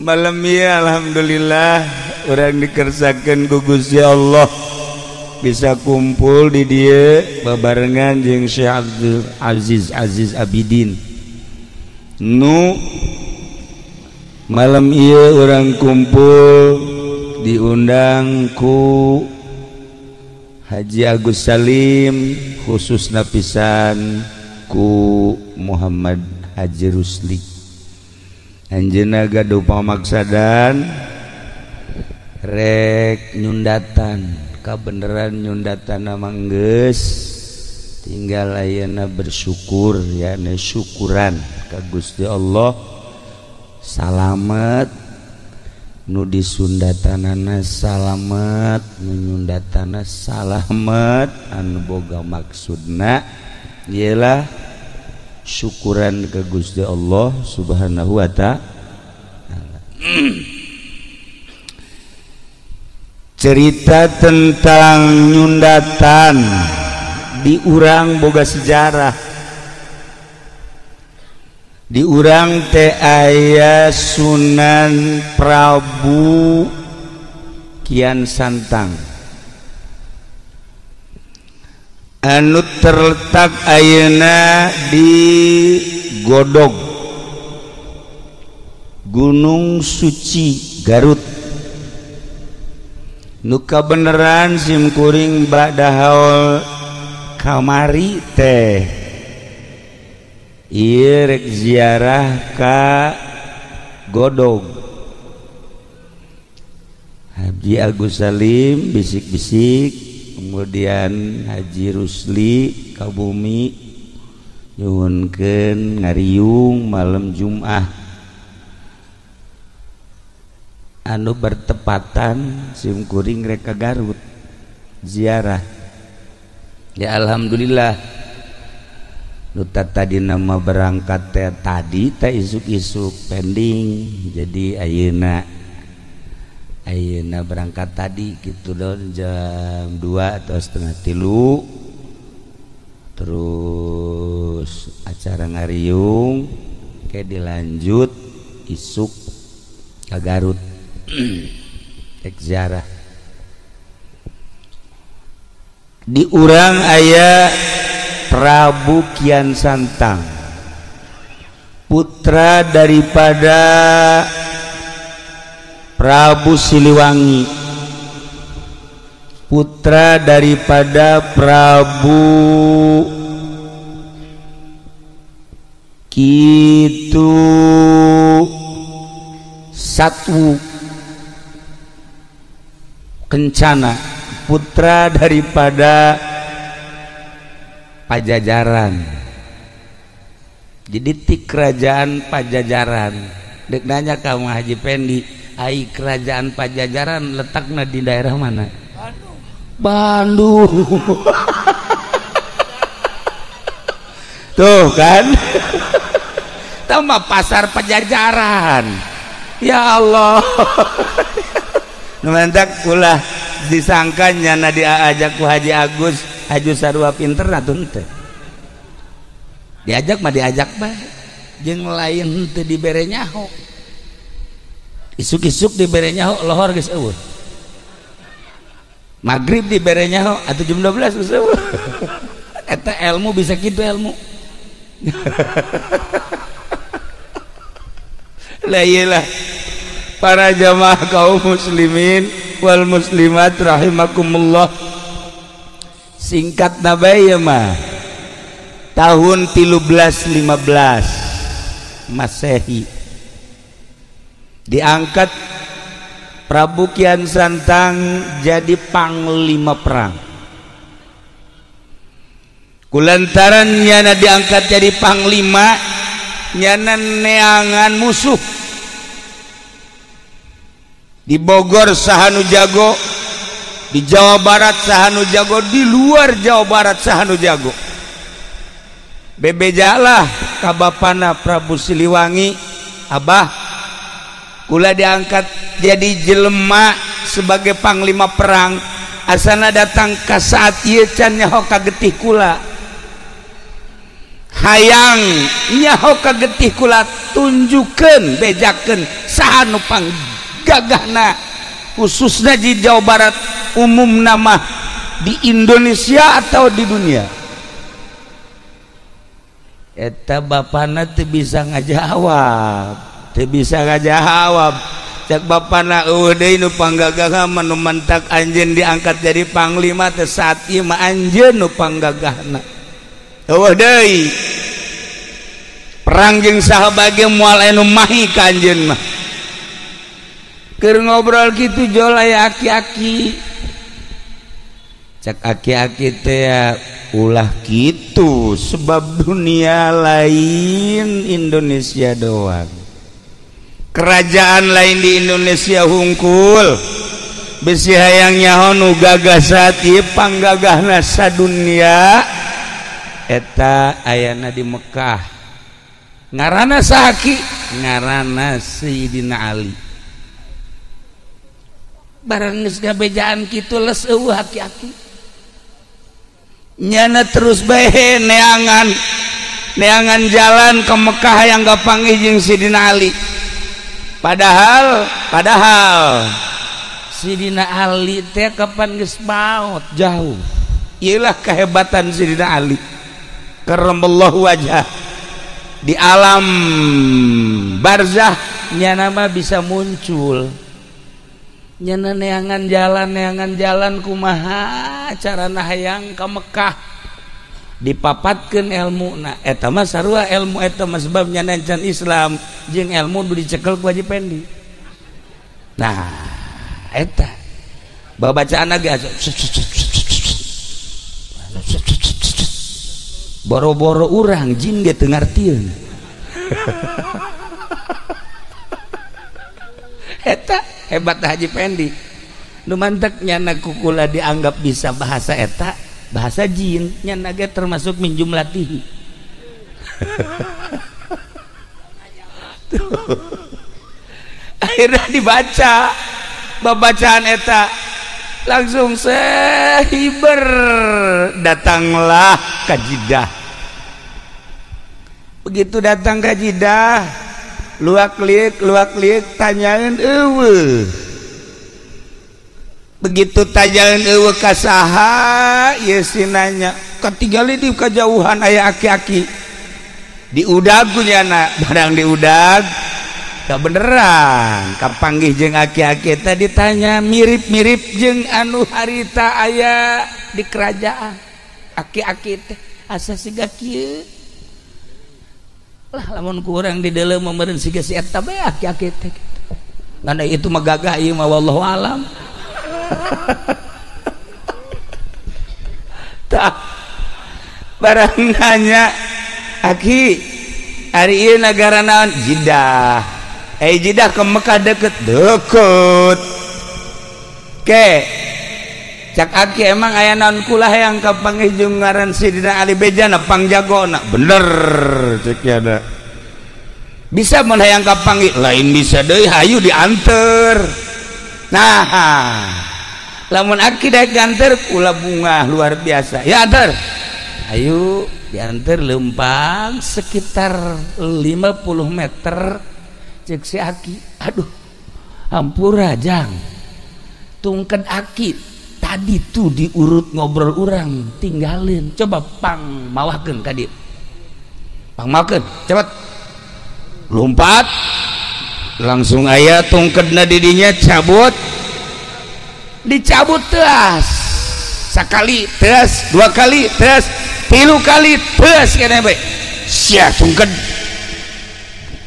Malam ya alhamdulillah urang dikersakeun ku Gusti Allah bisa kumpul di dieu babarengan jeung Syekh Abdul Aziz Aziz Abidin. Nu malam ieu urang kumpul diundang ku Haji Agus Salim, khususna pisan ku Muhammad Haji Rusli. Anjeunna gaduh pamaksadan rek nyundatan, kabeneran nyundatan mah geus tinggal ayeuna bersyukur ya, syukuran ka Gusti Allah salamet nu disundatanana salamet, nu nyundatana salamet, anu boga maksudna ialah syukuran ke Gusti Allah Subhanahu wa ta'ala. Cerita tentang nyundatan di urang boga sejarah. Di urang teh aya Sunan Prabu Kian Santang anu terletak ayeuna di Godog, Gunung Suci Garut. Nu kabeneran sim kuring bada haul kamari teh ieu rek ziarah ka Godog. Haji Agus Salim bisik-bisik, kemudian Haji Rusli ka bumi nyuhunkeun ngariung malam Jumat anu bertepatan sim kuring rek ka Garut ziarah. Ya alhamdulillah nu tadi nama berangkat teh tadi teh isuk-isuk pending, jadi ayeuna ayeuna berangkat tadi gitu don jam 2 atau setengah tilu, terus acara ngariung kayak dilanjut isuk ke Garut rek ziarah. Di urang aya Prabu Kian Santang, putra daripada Prabu Siliwangi, putra daripada Prabu Kitu Satwu Kencana, putra daripada Pajajaran. Jadi ti kerajaan Pajajaran. Dek nanya kamu Haji Pendi, ai kerajaan Pajajaran letaknya di daerah mana? Bandung. Bandung. Tuh kan. Tambah pasar Pajajaran. Ya Allah. Numantak ulah disangka nyana diajak ku Haji Agus, Haji sarua pinter atuh teh. Diajak mah diajak bae. Jeung lain teu dibere nyaho. Isuk-isuk dibere nyaho lohor geus eueuh. Maghrib dibere nyaho atuh jam 12 geus eueuh. Eta ilmu bisa kitu ilmu. Lah iyalah para jamaah kaum muslimin wal muslimat rahimakumullah. Singkat nabai mah tahun 1315 Masehi diangkat Prabu Kian Santang jadi panglima perang. Kulantaran nyana diangkat jadi panglima, nyana neangan musuh. Di Bogor sahanu jago, di Jawa Barat sahanu jago, di luar Jawa Barat sahanu jago. Bebejalah ka bapana Prabu Siliwangi, abah kula diangkat jadi jelema sebagai panglima perang, asana datang ka saat ieu can nyaho ka getih kula. Hayang nyaho ka getih kula tunjukkeun bejakeun saha nu panggagahna khususna di Jawa Barat umum nama di Indonesia atau di dunia. Eta bapana teu bisa ngajawab, teu bisa ngajawab. Cek bapana eueuh deui nu panggagah mah nu mantak anjeun diangkat jadi panglima teh saat ieu mah anjeun nu panggagahna. Eueuh deui. Perang jeung saha bage moal aya nu mahi ka anjeun mah. Keur ngobrol kitu jol aya aki-aki. Cek aki-aki teh ulah kitu sebab dunia lain Indonesia doang. Kerajaan lain di Indonesia hungkul. Besi hayang nyaho nu gagah saat ieu panggagahna sadunia eta ayana di Mekah. Ngaranna saha ki? Ngaranna Sayyidina Ali. Barang geus gabejaan kitu les eueuh aki-aki. Nyana terus bae neangan neangan jalan ke Mekah yang gapanggih jeung Sidina Ali. Padahal Sidina Ali teh kapan geus maot jauh. Iyalah kehebatan Sidina Ali. Karramallahu wajah. Di alam barzah nyana mah bisa muncul. Nyana neangan jalan kumaha carana hayang ka Mekah dipapatkeun elmuna eta mah sarua ilmu eta mah sebab nyana can Islam jeung ilmu nu dicekel ku Haji Pendi. Nah eta babacaan ge boro-boro urang jin ge teu ngartieun. Eta hebat Haji Pendi nu mantek nyana kukula dianggap bisa bahasa eta bahasa jin nyana ge termasuk min jumlatihi. Akhirnya dibaca babacaan eta langsung sehiber datanglah ke Jeddah. Begitu datang ke Jeddah luak liuk tanyain eueuh. Begitu tanyain eueuh ka saha ieu si nanya katinggali di kajauhan aya aki-aki diudag ku nyana barang diudag kabeneran kapanggih jeung aki-aki tadi tanya mirip-mirip jeung anu harita aya di kerajaan aki-aki teh asa siga kieu lah lamun kurang di dalam meureun siga si eta bae aki-aki teh kitu. Ngan itu mah gagah ieu mah wallahu alam. Tah barang nanya aki ari ieu nagara naon? Jeddah. Jeddah ke Mekah deket deket. Ke cak aki emang aya naon kula hayang kapanggih jeung ngaran Sidina Ali bejana pangjagona. Bener cek ada. Bisa mun hayang kapanggih lain bisa deui hayu dianter. Nah lamun aki daek nganter kula bunga luar biasa. Ya anter. Ayo dianter lempang sekitar 50 meter cek si aki aduh hampura jang tungken aki tadi tuh diurut ngobrol urang tinggalin coba pang mawakeun ka dieu pang mawakeun cepet lompat langsung aya tungkedna di dinya cabut dicabut teas sakali teas dua kali teas tilu kali teas kene bae sia tungked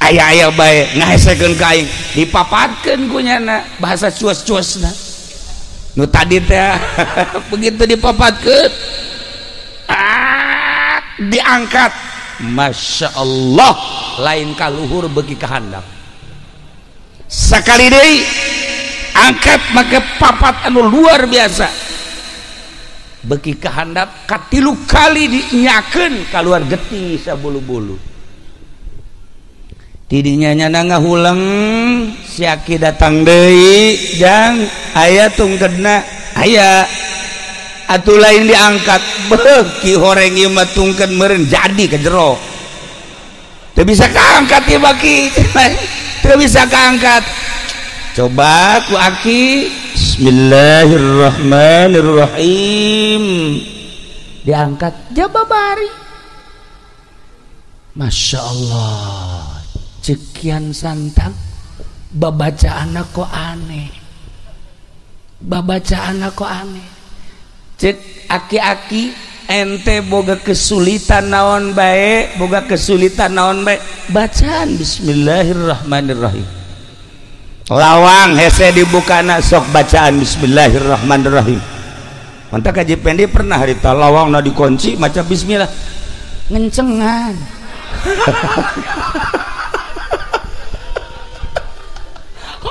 aya-aya bae ngahesekeun ka aing dipapatkeun ku nyana bahasa cuas-cuasna nu tadi teh begitu dipapatkeun diangkat Masya Allah lain kaluhur beuki kahandap sakali deui angkat make papat anu luar biasa beuki kahandap katilu kali dinyakeun kaluar getih sabulu-bulu tidinya nyana ngahuleng si aki datang deui jang aya tungkedna aya Atuh lain diangkat beuh ki horeng ieu mah tungkeun meureun jadi ke jero. Teu bisa kaangkat ieu baki. Teu bisa kaangkat. Coba ku aki bismillahirrahmanirrahim. Diangkat jababari. Masya Allah. Cekian santang babacaan kok aneh. Babacaan kok aneh. Cek aki-aki ente boga kesulitan naon bae, boga kesulitan naon bae, bacaan bismillahirrahmanirrahim. Lawang hese dibukana sok bacaan bismillahirrahmanirrahim. Mantap Haji Pendi pernah harita lawangna dikunci maca bismillah ngencengan.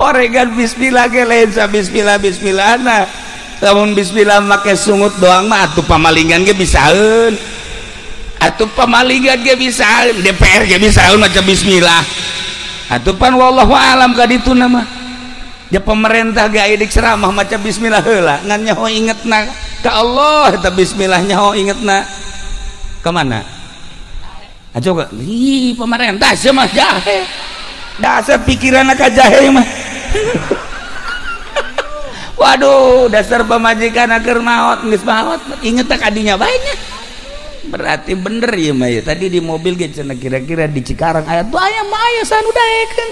Oregan bismillah ge lain sa bismillah bismillahna. Lamun bismillah make sungut doang mah atuh pamalingan ge bisaeun. Atuh pamalingan ge bisaeun, DPR ge bisaeun maca bismillah. Atuh pan wallahu alam ka dituna mah. Ja pemerintah ge aya ceramah maca bismillah heula, ngan nyaho ingetna ka Allah eta bismillah nyaho ingetna. Ka mana? Ajo ih pemerintah sia mah jahe. Dasar pikiranna ka jahe mah. Waduh, dasar pamajikan akhir maot, geus maot, inget tak adinya banyak. Berarti bener ya mah ya. Tadi di mobil ge cenah kira-kira di Cikarang aya tuh aya mah aya sanu daekeun.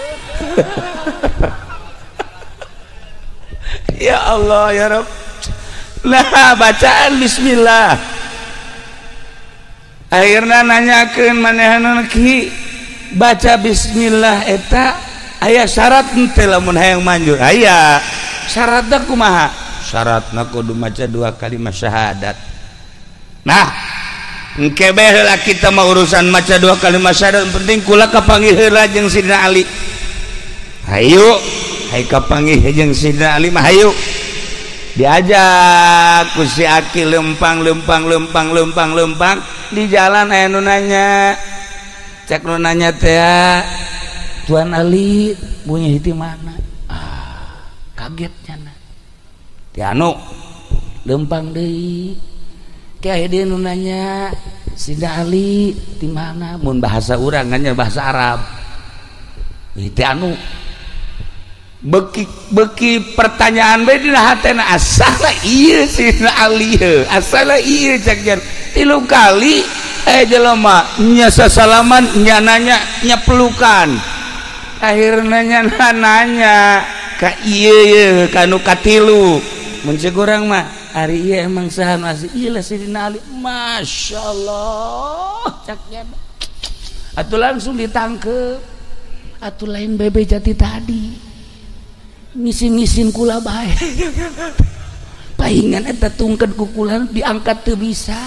Ya Allah ya Rabb. Nah, bacaan bismillah. Akhirna nanyakeun manehanna ki baca bismillah eta aya syarat henteu lamun hayang manjur. Aya. Syaratna kumaha? Syaratna kudu maca dua kalimat syahadat. Nah, engke bae heula kita mah urusan maca dua kalimat syahadat, penting kula kapanggih heula jeung Sidina Ali. Hayu, hayu kapanggih jeung Sidina Ali mah hayu. Diajak ku si aki lempang lempang lempang lempang lempang di jalan aya nu nanya. Cek nu nanya teh, Tuan Ali punya hiti mana? Kaget nyana ti anu lempang deui kayak dia nu nanya Sidina Ali di mana mun bahasa urang nya bahasa Arab ti anu beki pertanyaan bae dina hatena asala ieu Sidina Ali heuh asala ieu cek jan tilu kali jelema nya sasalaman nya nanya nya pelukan akhirna nya nanya ka ieu kanu katilu mun ceuk urang mah ari ieu emang saha nu asli ieu lah Sidina Ali masyaallah cak nya atuh langsung ditangkep atuh lain bebe jati tadi ngisin-ngisin kula bae paingan eta tungkeun ku kula diangkat teu bisa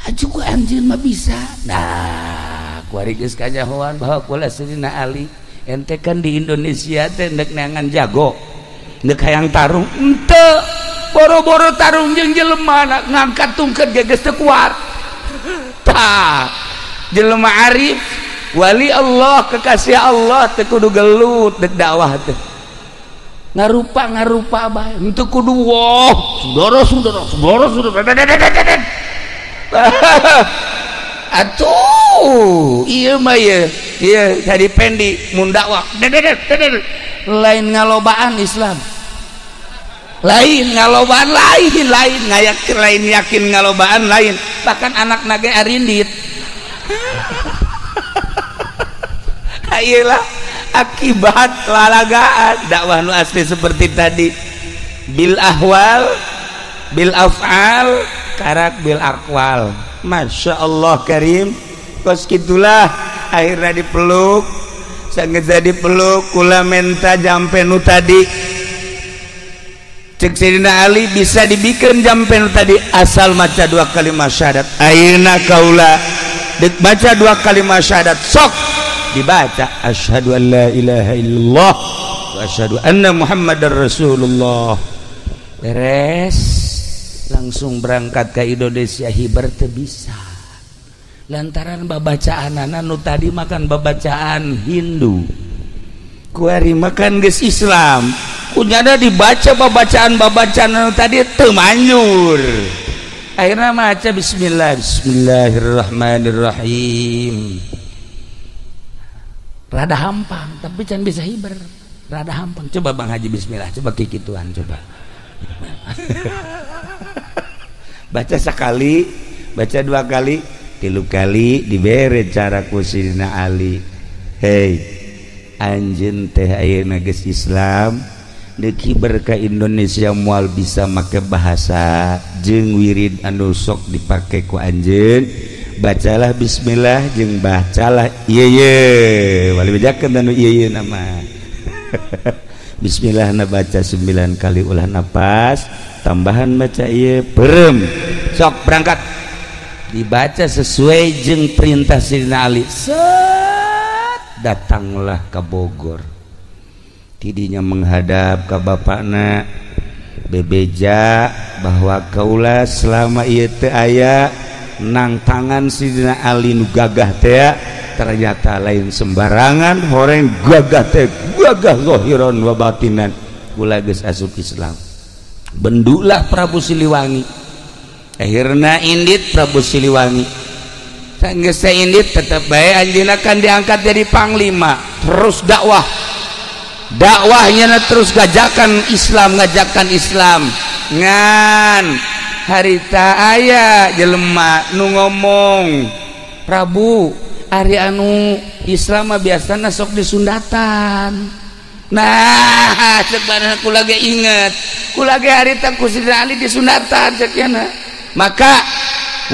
aju ku anjeun mah bisa nah kuari geus kanyahoan bahwa kula Sidina Ali ente kan di Indonesia teh ndek neangan jago ndek hayang tarung ente boro-boro tarung jeung jelema ngangkat tungkeun ge geus teu kuat tah jelema arif wali Allah kekasih Allah teu kudu gelut dek dakwah teh ngarupa bae henteu kudu woh saudara saudara saudara saudara atuh ieu mah ieu ieu jadi pendi mun dakwah lain ngalobaan Islam lain ngalobaan lain lain ngayakin lain yakin ngalobaan lain bahkan anak nage arindit. Ayelah akibat lalagaan dakwah nu asli seperti tadi bil ahwal bil af'al karak bil aqwal. Masya Allah karim kos gitulah akhirnya dipeluk sangat jadi peluk kula menta jampe nu tadi cek Sayyidina Ali bisa dibikin jampe nu tadi asal maca dua kalimat syahadat. Ayeuna kaula dek baca dua kalimat syahadat sok dibaca asyhadu an la ilaha illallah wa asyhadu anna muhammadar rasulullah. Beres langsung berangkat ke Indonesia hiber teu bisa lantaran babacaanana nu tadi makan babacaan Hindu kuari makan geus Islam Kunyana dibaca babacaan-babacaan anu tadi teu manjur. Akhirnya maca bismillah, bismillahirrahmanirrahim. Rada hampang tapi can bisa hiber. Rada hampang. Coba Bang Haji bismillah, coba kikituan coba. Baca sekali, baca dua kali, tilu kali dibere cara ku Sidina Ali. Hei, anjeun teh ayeuna geus Islam, deki berka Indonesia moal bisa make bahasa jeung wirid anu sok dipake ku anjeun. Bacalah bismillah jeung bacalah ieu ye, wali bejakeun anu ieu ye nama. Bismillah na baca 9 kali ulah napas, tambahan baca ieu perem. Sok berangkat. Dibaca sesuai jeung perintah Sidina Ali. Set, datanglah ke Bogor. Tidinya menghadap ke bapakna, bebeja bahwa kaula selama ieu teu aya nang tangan Sidina Ali nu gagah teh ternyata lain sembarangan horeng gagah teh gagah zahiran wa batinan. Kula geus asup Islam. Bendulah Prabu Siliwangi. Akhirna indit Prabu Siliwangi. Sanggeus indit tetep bae anjeunna kan diangkat jadi panglima, terus dakwah. Dakwahnya terus ngajakan Islam, ngajakan Islam. Ngan harita aya jelema nu ngomong, Prabu, ari anu Islam mah biasana sok disundatan. Nah, cek badan kula ge inget. Kula ge harita ku Sidina Ali disundatan cek nya. Maka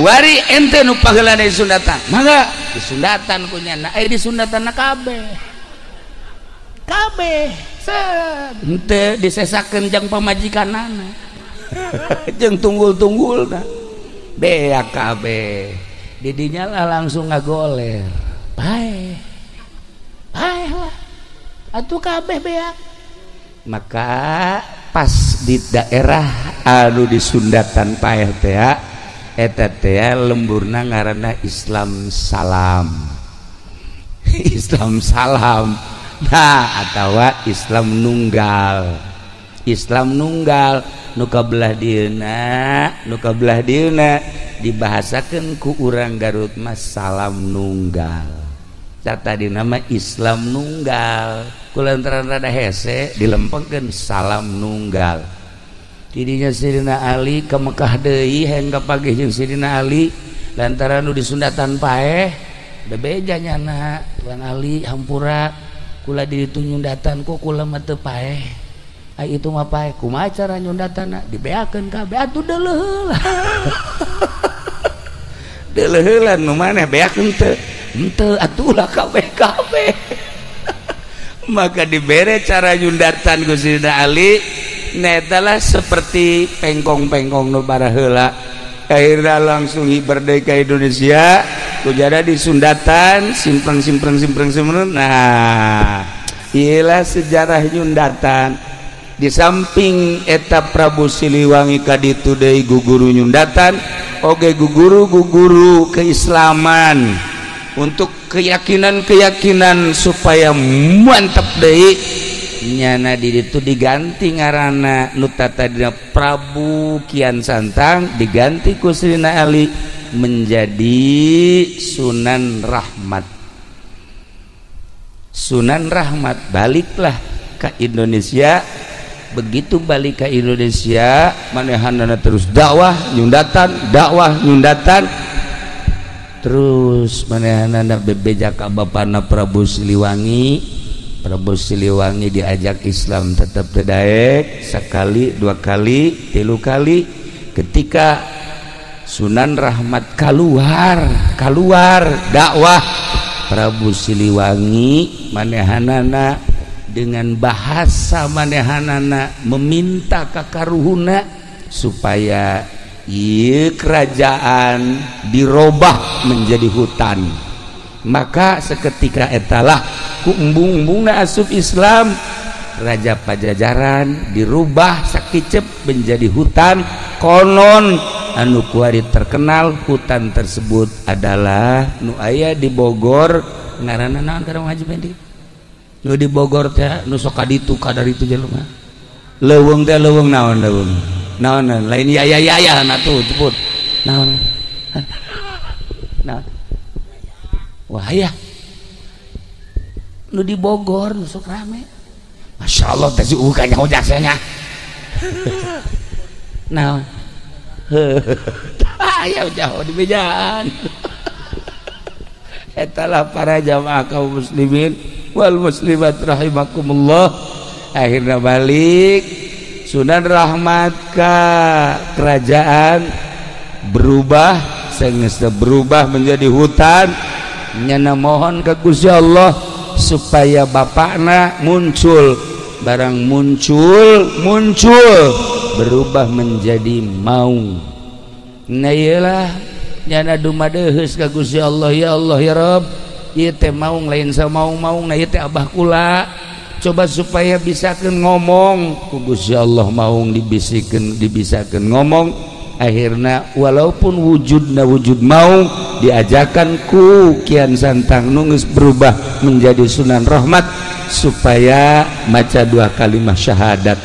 wari ente nu paheulana disundatan. Mangga disundatan ku nya. Aya disundatanna kabeh. Kabeh. Set henteu disesakeun jang pamajikanana. Jeung tunggul-tunggulna. Beak kabeh. Didinya lah langsung ngagoler. Paeh. Paeh lah. Atuh kabeh beak. Maka pas di daerah anu disundatan paeh teh eta teh lemburna ngaranna Islam Salam. Islam Salam. Nah, atawa Islam Nunggal. Islam Nunggal nu kabelah dieuna, nu kabelah dieuna dibahasakeun ku urang Garut mah Salam Nunggal. Tadi nama Islam Nunggal. Kulantaran rada hese dilempengkeun Salam Nunggal. Tidinya Sidina Ali ke Mekah deui hayang kapagih jeung Sidina Ali lantaran nu disundatan paeh bebeja nyana Tuan Ali hampura kula di ditu nyundatan kok kula mah teu paeh. Ai itu mah paeh kumaha cara nyundatanna dibeakeun kabeh atuh deuleuh heula. Deuleuh heula nu maneh beak henteu. Henteu atuh lah kabeh-kabeh. Maka dibere cara nyundatan ku Sidina Ali netalah seperti pengkong-pengkong nu baraheula. Akhirna langsung merdeka Indonesia kujada disundatan simpreng-simpreng simpreng-simpreng. Nah, iyalah sejarah nyundatan. Di samping eta Prabu Siliwangi kaditu deui guguru nyundatan, oge guguru-guguru keislaman untuk keyakinan-keyakinan supaya mantap deui nyana di ditu diganti ngaranna nu tadina Prabu Kian Santang diganti ku Sidina Ali menjadi Sunan Rahmat. Sunan Rahmat baliklah ke Indonesia. Begitu balik ke Indonesia manehanana terus dakwah nyundatan, dakwah nyundatan terus manehanana bebeja ka bapana Prabu Siliwangi. Prabu Siliwangi diajak Islam tetap teu daek sekali, dua kali, tilu kali. Ketika Sunan Rahmat keluar dakwah Prabu Siliwangi manehanana dengan bahasa manehanana meminta kakaruhuna supaya ieu kerajaan dirobah menjadi hutan. Maka seketika etalah ku embung-embungna asup Islam, Raja Pajajaran dirubah sakicep menjadi hutan. Konon anu kuari terkenal hutan tersebut adalah nu aya di Bogor ngaranna naon karang Haji Pendi? Nu di Bogor teh nu sok kaditu kadaritu jelema. Leuweung teh leuweung naon leuweung? Naon lain ya ya ya ya atuh ceput. Naon? Naon? Wah ya. Nu di Bogor nu sok rame. Masya Allah teh si uka nyaho jasanya. Naon? Aya jauh di bejaan. Etalah para jamaah kaum muslimin wal muslimat rahimakumullah. Akhirnya balik Sunan Rahmat ka kerajaan berubah, sengesta berubah menjadi hutan. Nyana mohon ke Gusti Allah supaya bapakna muncul, barang muncul muncul berubah menjadi maung. Nah iyalah nyana dumadeheus ka Gusti Allah, ya Allah ya Rabb, ieu teh maung lain samaung-maung, nah ieu teh abah kula. Coba supaya bisakeun ngomong ku Gusti Allah, maung dibisikeun dibisakeun ngomong. Akhirna walaupun wujudna wujud maung diajakan ku Kian Santang nu geus berubah menjadi Sunan Rahmat supaya maca dua kalimat syahadat.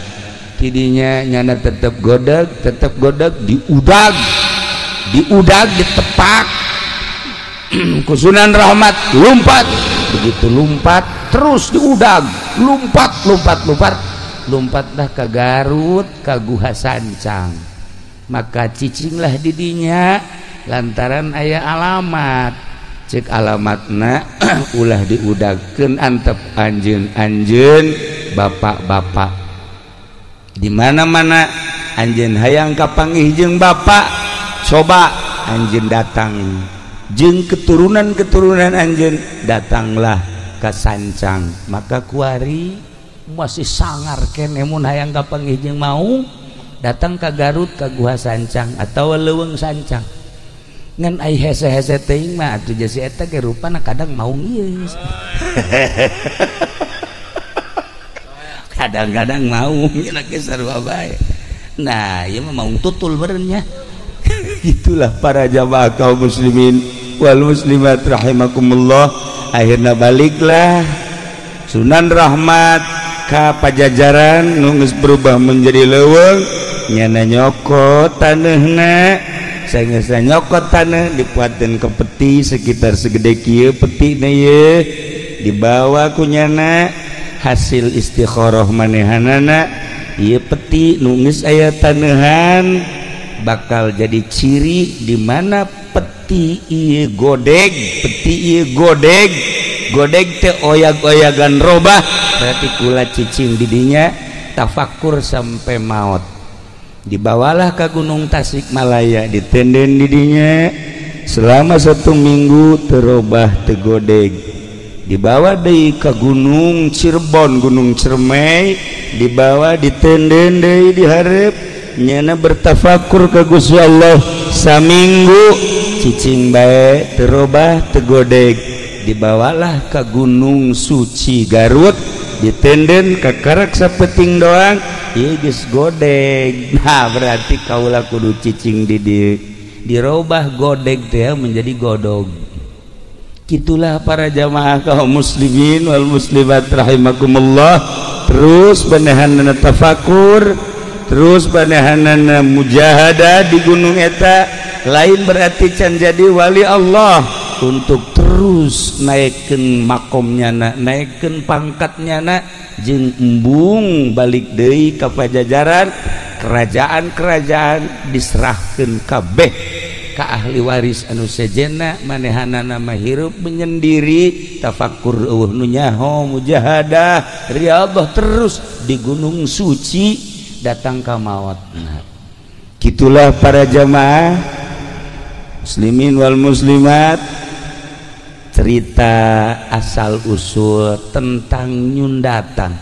Tidinya nyana tetep godeg diudag diudag ditepak ku Sunan Rahmat, lompat. Begitu lompat terus diudag, lompat lompat lompat lompatlah ke Garut, ke Guha Sancang. Maka cicinglah didinya lantaran aya alamat. Cek alamatna ulah diudagkeun antep anjeun-anjeun bapak-bapak. Di mana-mana anjeun hayang kapanggih jeung bapak, coba anjeun datang jeung keturunan-keturunan anjeun, datanglah ka Sancang. Maka kuari masih sangar keneh mun hayang kapanggih jeung maung, datang ka Garut ka Guha Sancang atau Leuweung Sancang. Ngan ai hese-hese teuing mah atuh jasi eta ge rupana kadang maung ieu. Kadang-kadang maung nya ge sarua bae. Nah, ieu mah maung tutul beureun nya. Itulah para jamaah kaum muslimin wal muslimat rahimakumullah. Akhirna baliklah Sunan Rahmat ka Pajajaran nu geus berubah menjadi leuweung, nyana nyokot taneuhna, saenggeus nyokot taneuh dipuateun ke peti sekitar segede kieu petina ieu, dibawa ku nyana hasil istikharah manehanana ieu peti nu geus aya taneuhan bakal jadi ciri di mana peti ieu godeg, peti ieu godeg, godeg teh oyag-oyagan robah, berarti kula cicing didinya tafakur sampai maut. Dibawalah ke Gunung Tasikmalaya, ditenden didinya selama 1 minggu terobah tegodeg. Dibawa deui ke Gunung Cirebon, Gunung Ciremai, dibawa ditenden deui dihareup, nyana bertafakur ke Gusti Allah saminggu cicing bae terobah tegodeg. Dibawalah ke Gunung Suci Garut, ditenden ke karak sapeting doang, ieu geus godeg. Nah berarti kaula kudu cicing di dieu, dirobah godeg teh menjadi godog. Gitulah para jamaah kaum muslimin wal muslimat rahimakumullah. Terus banehanana tafakur, terus banehanana mujahadah di gunung eta, lain berarti can jadi wali Allah, untuk terus naikkeun makomnya na, naikkeun pangkatnya na, jeung embung balik deui ka Pajajaran, kerajaan-kerajaan diserahkeun kabeh ka ahli waris anu sejenna, manehanana mah hirup menyendiri, tafakur eueuh nu nyaho, mujahadah, riyadhah terus di Gunung Suci datang ka maotna. Gitulah para jamaah muslimin wal muslimat, cerita asal usul tentang nyundatan.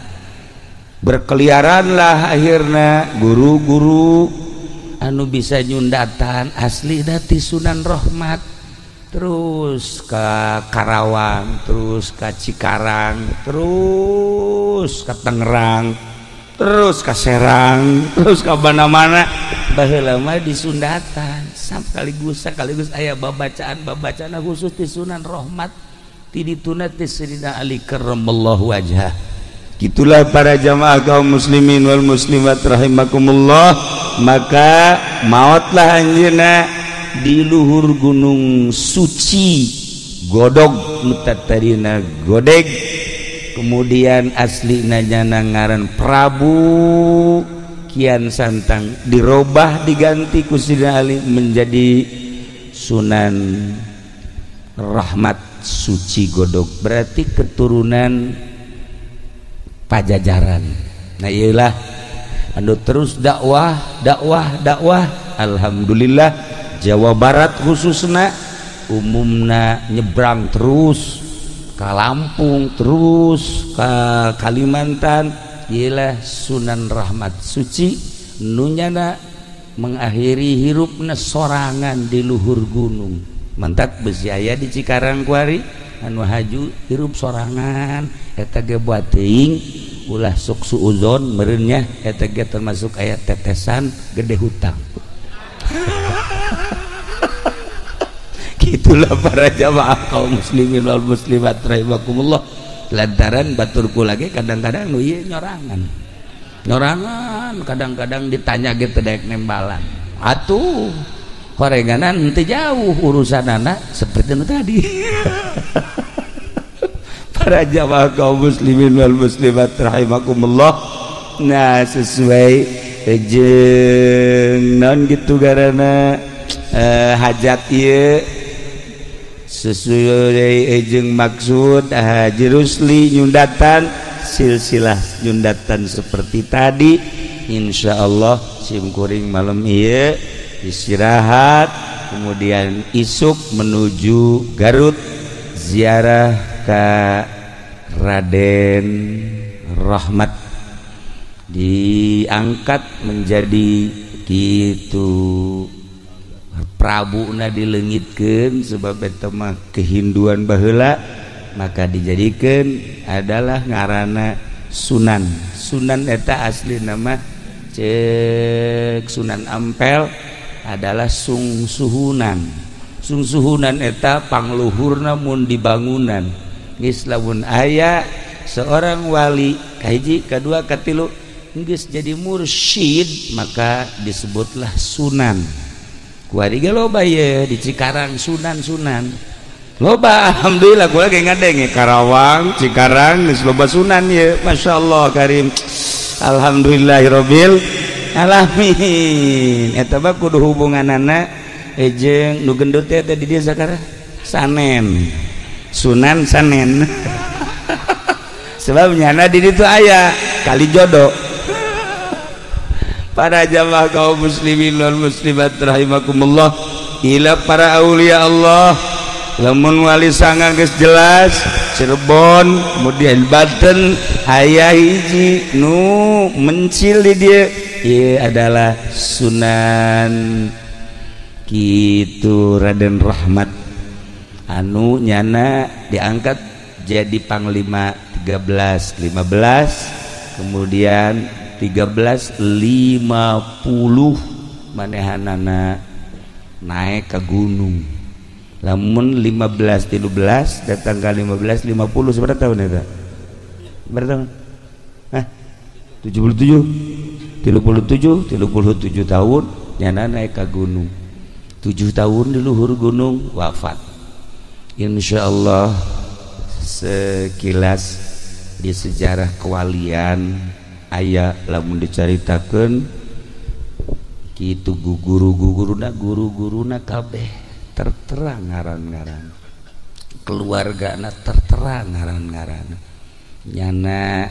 Berkeliaranlah akhirnya guru-guru anu bisa nyundatan asli dati Sunan Rahmat, terus ke Karawang, terus ke Cikarang, terus ke Tangerang, terus ke Serang, terus ke mana-mana. Baheula mah disundatan sekaligus aya babacaan khusus ti Sunan Rahmat, ti dituna ti Sayyidina Ali karramallahu wajhah. Gitulah para jamaah kaum muslimin wal muslimat rahimakumullah. Maka mautlah anjeunna di luhur gunung suci Godog nu tatarina Godeg. Kemudian aslina nyana ngaran Prabu Kian Santang, dirobah diganti ku Sidina Ali menjadi Sunan Rahmat Suci Godog, berarti keturunan Pajajaran. Nah iyalah anu terus dakwah dakwah dakwah. Alhamdulillah Jawa Barat khususna umumna nyebrang terus ke Lampung, terus ke Kalimantan. Iyalah Sunan Rahmat Suci nunyana mengakhiri hirupna sorangan di luhur gunung. Mantak besi aya di Cikarang kuari anu haju hirup sorangan eta ge buat teuing ulah sok suuzon meureunnya eta ge termasuk aya tetesan gede hutang. Gitulah para jamaah kaum muslimin wal muslimat rahimakumullah. Lantaran baturku lagi kadang-kadang nu ieu nyorangan. Nyorangan kadang-kadang ditanya ge teu daek nembalan. Atuh horenganan henteu jauh urusanana seperti nu tadi. Para jamaah kaum muslimin wal muslimat rahimakumullah. Nah sesuai jeung naon gitu garana hajat ieu sesuai jeung maksud Haji Rusli nyundatan silsilah nyundatan seperti tadi. Insyaallah simkuring malam ieu istirahat, kemudian isuk menuju Garut ziarah ke Raden Rahmat, diangkat menjadi gitu Prabuna dileungitkeun sebab eta mah kehinduan baheula, maka dijadikeun adalah ngaranna Sunan. Sunan eta asli nama cek Sunan Ampel adalah sungsuhunan. Sungsuhunan eta pangluhurna mun dibangunan. Geus lamun aya seorang wali kahiji, kadua, katilu geus jadi mursyid maka disebutlah sunan. Kuari ge loba ye di Cikarang sunan-sunan. Loba alhamdulillah kula ge ngadenge Karawang, Cikarang geus loba sunan ye. Masyaallah karim. Alhamdulillahirabbil alamin. Eta mah kudu hubunganana jeung nu gendut teh di dieu sakara Sanen. Sunan Sanen. Sebab nyana di ditu aya kali jodoh. Para jamaah kaum muslimin wal muslimat rahimakumullah, ila para aulia Allah lamun wali sanga geus jelas Cirebon kemudian Banten aya hiji nu mencil di dieu ieu adalah Sunan kitu Raden Rahmat anu nyana diangkat jadi panglima 1315 kemudian 1350 manehanana naik ke gunung. Lamun 1513 datang ke 1550 seberapa tahun eta? Berapa tahun? Hah? 77 37 37 tahun nyana naik ke gunung. 7 tahun di luhur gunung wafat. Insyaallah sekilas di sejarah kewalian aya lamun dicaritakeun kitu guru-guruna guru-guruna kabeh tertera ngaran-ngaran, keluargana tertera ngaran-ngaran, nyana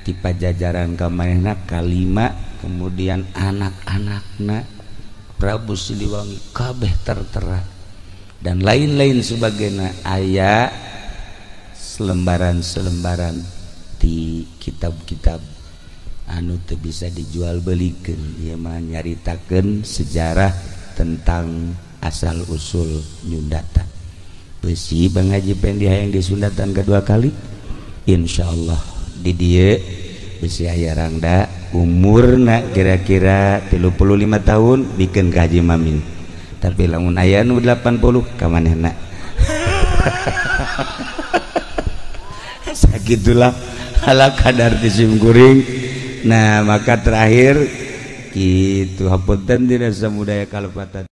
di Pajajaran kamanehna kalima, kemudian anak-anakna Prabu Siliwangi kabeh tertera dan lain-lain sebagainya. Aya selembaran-selembaran di kitab-kitab anu teu bisa dijual belikeun, ieu mah nyaritakeun sejarah tentang asal usul nyundatan. Besi Bang Haji Pendi hayang disundatan kedua kali, insyaallah di dieu besi aya rangda umurna kira-kira 35 tahun bikeun ka Haji Mamin. Tapi lamun aya nu 80 ka manehna. Sagitulah. Ala kadar ti sim kuring. Nah, maka terakhir kitu hapunten dina samudaya kalepatan.